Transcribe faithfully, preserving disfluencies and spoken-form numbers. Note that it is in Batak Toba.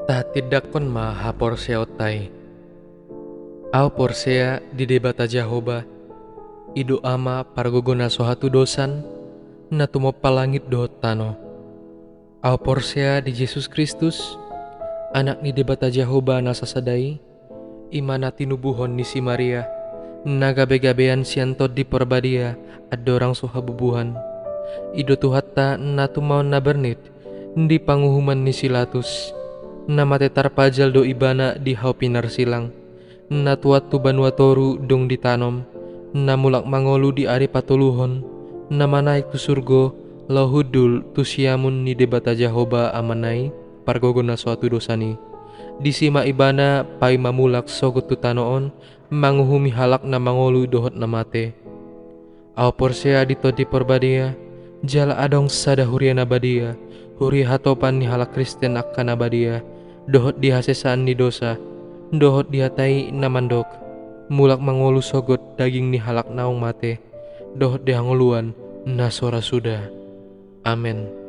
Tahatindangkon ma haporseaonta i. Ahu porsea di Debata Jahowa, i do Ama pargogo na so hatudosan, na tumompa langit dohot tano. Ahu porsea di Jesus Kristus, Anak ni Debata Jahowa na sasada i, i ma na tinubuhon ni si Maria, na gabegabean sian Tondi Porbadia, andorang so habubuhan. I do Tuhanta na tumaon na bernit di panguhuman ni si Latus, na mate tarpajal do Ibana di hau pinarsilang, na tuat tu banua toru dung ditanom, na mulak mangolu di ari patoluhon, na manaek tu surgo, laho hundul tu siamun ni Debata Jahowa Amana i, pargogo na so hatudosan i. Disi ma Ibana paima mulak sogot tu tano on, manguhumi halak na mangolu dohot na mate. Ahu porsea di Tondi Porbadia, jala adong sada huria na badia, huria hatopan ni halak Kristen angka na badia, dohot di hasesaan ni dosa, dohot di hata i na mandok, mulak mangolu sogot daging ni halak naung mate, dohot di hangoluan na so ra suda. Amen.